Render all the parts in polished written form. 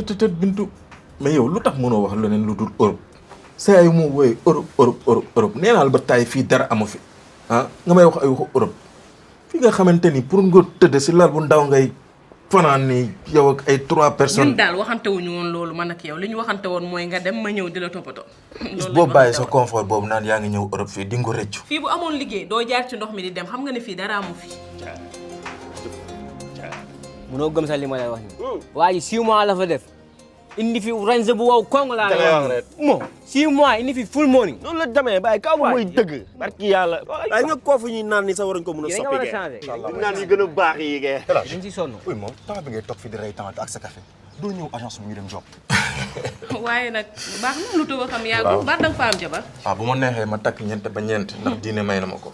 te Bintu mais yow lu tax mënoo wax leneen lu dul Europe saa yu moo wooyee Europe nee naa la ba taay fii dara amu fi ah nga may wax ay waxu Europe fi nga xamante ni pour nga tëdd si lal bu ndaw ngay fanaan ni yow ak ay 3 personnes. ñun daal waxante wuñu woon loolu man ak yow li ñu waxante woon mooy nga dem ma ñëw di la toppatoo. loolu boo bàyyi sa confort boobu naan yaa ngi ñëw Europe fii di nga ko rëccu. fii bu amoon liggéey doo jaar ci ndox mi di dem xam nga ne fii dara amu fi. munoo gëm sax li ma lay wax nii. waa ji 6 mois la fa def. indi fi range bu wow kong laa lay wax rek. mo 6 mois indi fi full morning. noonu la demee bàyyi kaw ba mooy dëgg. barki yàlla ay nga koofu ñuy naan ni sa waruñ ko mën a soppi kee. naan yi gën a baax yi kee. dañ ci sonn. oui moom temps bi ngay toog fi di rey temps ak sa café doo ñëw agence bi ñu dem job. waaye nag baax na lu tëb a xam yàggul baax da nga fa am jabar. bu ma neexee ma takk ñeent ba ñeent ndax diine may na ma ko.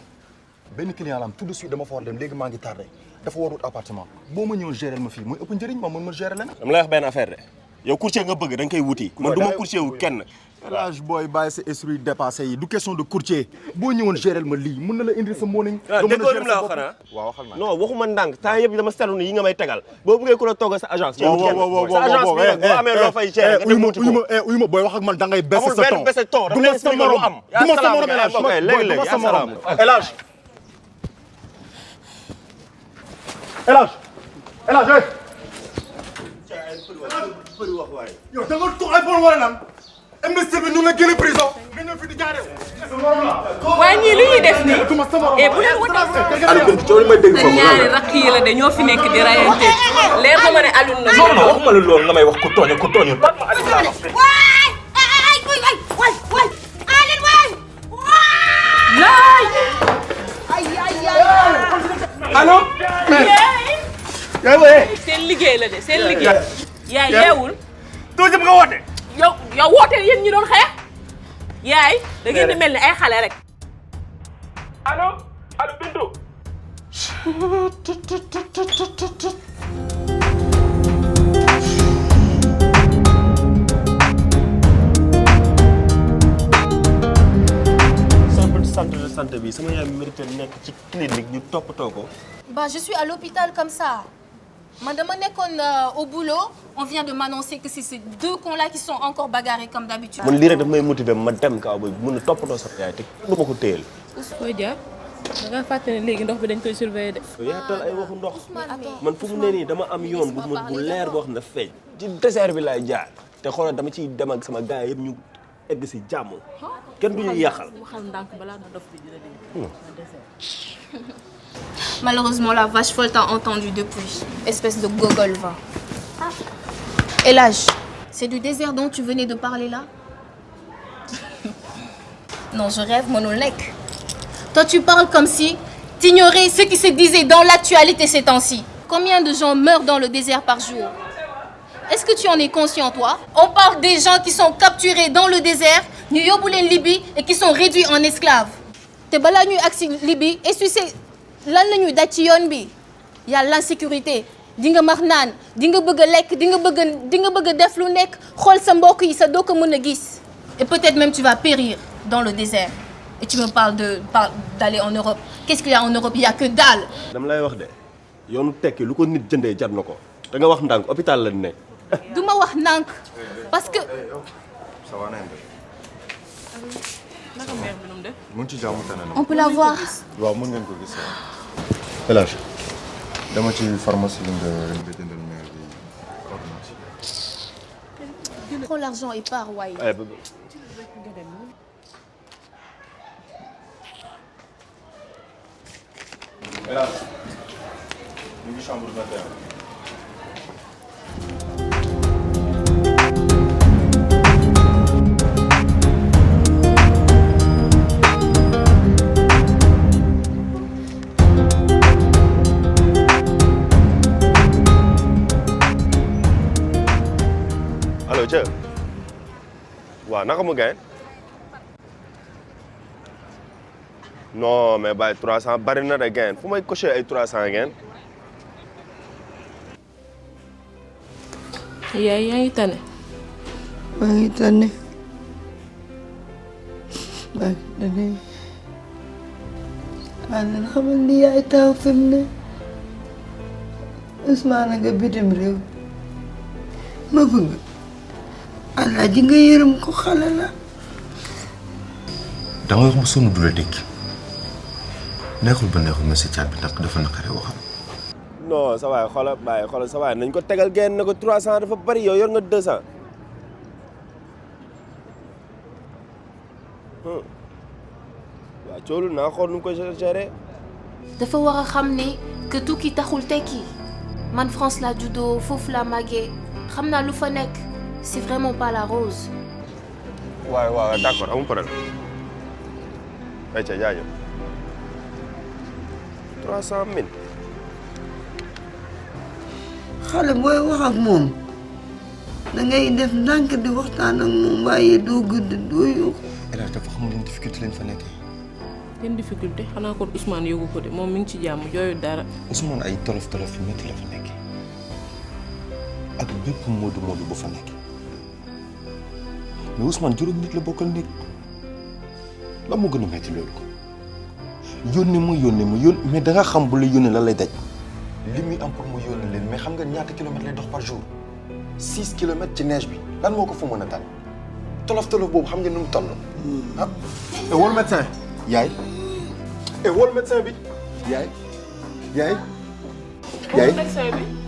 benn client la am tout de suite dama fa war dem léegi maa ngi tardé dafa war wut appartement boo ma ñëw gérer ma fii mooy ëpp njëriñ ma mën ma gérer leneen. dama lay wax benn affaire de yow courtier nga bëgg da nga koy wuti. man du ma courtier wu kenn. élage booy bàyyi sa esprit dépassé yi du question de courtier boo ñëwoon gérer ma lii mën na la indil sa morning. déggoo lim la wax xanaa. waaw waxal ma non waxuma ndànk temps yëpp dama seetlu ni yi nga may tegal boo bëggee ku la toggal sa agence. yow kenn sa agence bi nag boo amee loo fay gérer nga dem wuti ko. uyu ma booy wax ak man da ngay baisse amul sa ton benn baisse ton du ma sa morom du ma sa morom élage léegi-léegi yaa salaam élage élage yow da nga toog ay bon wala lan imbécile bi ñu la génne prison nga ñëw fi di jaaree waaye ñii li ñuy def nii bu leen wutee Aliou Bintu coow li may dégg sa foofu ñaari rakk yi la de ñoo fi nekk di rayante leer na ma ne Aliou na non waxuma la loolu nga may wax ku tooñu baat ma Aliou laa wax de. allo yaay seen liggéey la de seen liggéey yaay yeewul doo jëm nga woote. yow wooteel yéen ñi doon xeex yaay da ngeen di mel ni ay xale rek. allo Bintu. centre de santé bi sama yaay mérité nekk ci clinique ñu toppatoo ko. Bah, je suis à l'hôpital comme ça. Madame au boulot, on vient de m'annoncer que c'est ces 2 cons-là qui sont encore bagarrés comme d'habitude. man lii rek daf may motiver ma dem kaw ba mën a toppatoo sa yaay te du ma ko téyel. koy jaar da nga fàtte ne léegi ndox bi dañ koy surveiller de. yaatal ay waxu ndox man fu mu ne nii dama am yoon bu leer boo xam ne feeñ. ci désert bi laay jaar te xoolal dama ciy dem ak sama gars yëpp ñu egg si jàmm kenn du ñu yàqal. waxal ndànk balaa dof bi dina dégg. Malheureusement, la vache folle t'a entendu depuis. Espèce de gogol, va. Et l'âge, c'est du désert dont tu venais de parler là? Non, je rêve, monolec. Toi, tu parles comme si t'ignorais ce qui se disait dans l'actualité ces temps-ci. Combien de gens meurent dans le désert par jour? Est-ce que tu en es conscient, toi? On parle des gens qui sont capturés dans le désert, ñu yóbbu leen Libye, et qui sont réduits en esclaves. Te balaa ñuy agsi Libye, et tu sais lan la ñuy daj ci yoon bi? Y a l'insécurité. di nga max naan di nga bëgg a lekk di nga bëgg a def lu nekk xool sa mbokk yi sa doo ko mën a gis. Et peut-être même tu vas périr dans le désert. Et tu me parles d'aller en Europe. Qu'est-ce qu'il y a en Europe? Il y a que dalle. dama lay wax de yoonu tekki lu ko nit jëndee jar na ko da nga wax ndànk hôpital la ne. du ma wax ndànk parce que. ça va nañ naka mère bi nu mu def. mu ngi ci jàmm tane na. On peut la voir. waaw mën ngeen ko gis. El Hadj dama ci pharmacie nga jëndal mère bi ordonnance. Prends l'argent et pars waaye. El Hadj ñu ngi chambre 21. allo Thiel waaw naka mu gañ non mais bàyyi 300 bari na de gañ fu may coché ay 300 gañ. yaay yaa ngi tane. maa ngi tane maa ngi tane ànd xamal ni yaay taw fi mu ne Ousmane nga bitim réew ma bëgg Alaaji nga yërëm ko xale la. da nga wax mu sonn du la dégg neexul ba neexul mais sa caat bi nag dafa naqare waxam. non sa waay xoolal sa waay nañ ko tegal genn ne ko 300 dafa bari yow yor nga 200. waaw coolu naa xool nu mu koy gérer. dafa war a xam ne que tukki taxul tekki man France la juddoo foofu la màggee xam naa lu fa nekk c'est vraiment pas la rose. waaw d'accord amul problème. ayca jaajëf 300 000. xale booy wax ak moom dangay def ndànk di waxtaan ak moom waaye doo gëdd doo yuuxu. El Hadj dafa xamul leen difficulté lañ fa nekkee. kenn difficulté xanaa kon Ousmane yóbbu ko de moom mi ngi ci jàmm jooyu dara. Ousmane ay tolof yu métti la fa nekkee ak bépp moodu bu fa nekk mais Ousmane juróom nit la bokkal nekk la moo gën a métti loolu ko yónni ma mais da nga xam bu la yónnee la lay daj li muy am pour mu yónni leen mais xam nga ñaata kilomètres lay dox par jour 6 kilomètres ci neige bi lan moo ko fa mën a dal tolof boobu xam nga nu mu toll ah. et wol médecin yaay et wol médecin bi yaay médecin bi.